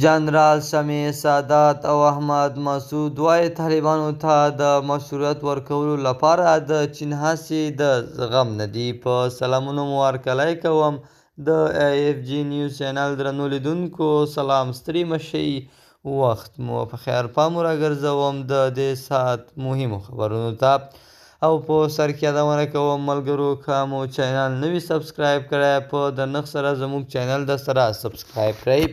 جنرال سمیع سادات او احمد مسعود وايي، طالبانو ته د مشروعیت ورکولو لپاره د چین هڅې د زغم نه دي. په سلامونو مو هرکلی کوم د ای اف جي نیوز چینل درنو لیدونکو، سلام، ستړي مه شئ، وخت مو په خیر. پام راګرځوم د دې ساعت مهمو خبرونو ته او په سر کې یادونه کوم ملګرو، که مو چینل نه وي سبسکرایب کړی، په درنښت سره زموږ چینل د سره سبسکرایب کړئ.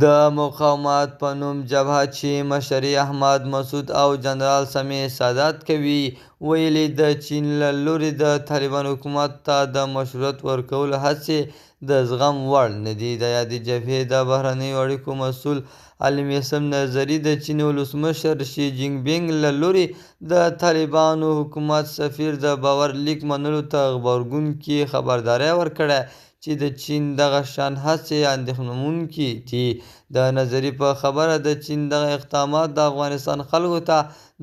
د مقاومت په نوم جبهه چې مشري احمد مسعود او جنرال سمیع سادات کوي، ویلي د چین له لوري د طالبانو حکومت ته د مشروعیت ورکولو هڅې د زغم وړ نه دي. د یادې جبهې د بهرنیو اړیکو مسؤل عالم یاسم نظري د چین ولسمشر شي جین پینګ له لوري د طالبانو حکومت سفیر د باور لیک منلو ته غبرګون کې خبرداری ورکړی چې د چین دغه شان هڅې اندېښنوونکې دي. د نظري په خبره، د چین دغه اقدامات د افغانستان خلکو ته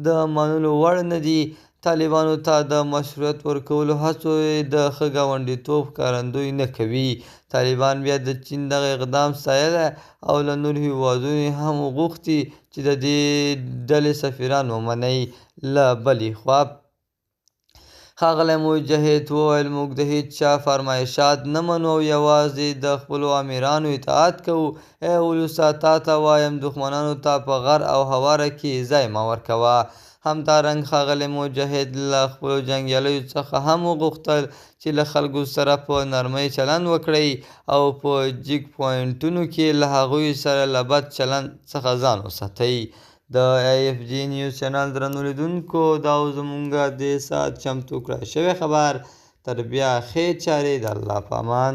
د منلو وړ نه دي. طالبانو ته د مشروعیت ورکولو هڅو د ښه ګاونډیتوب ښکارندوی نه کوي. طالبان بیا د چین دغه اقدام ستایلی او له نورو هیوادونو یې هم غوښتي چې د دې ډلې سفیران ومني. له بلې خوا ښاغلی مجاهد وویل، موږ د هیڅ چا فرمایشات نه منو او یوازې د خپلو امیرانو اطاعت کوو. ای ولسه، تا ته وایم، دښمنانو ته په غر او هواره کې ځای مه ورکوه. همدارنګه ښاغلی مجاهد له خپلو جنګیالیو څخه هم وغوښتل چې له خلکو سره په نرمۍ چلند وکړئ او په جیک پوینټونو کې له هغوی سره له بد چلند څخه ځان وساتئ. د ای اف جي نیوز چینل درنو لیدونکو، دا و زمونږ دې ساعت چمتو کړی شوی خبر. تر بیا ښې چارې، د الله په امان.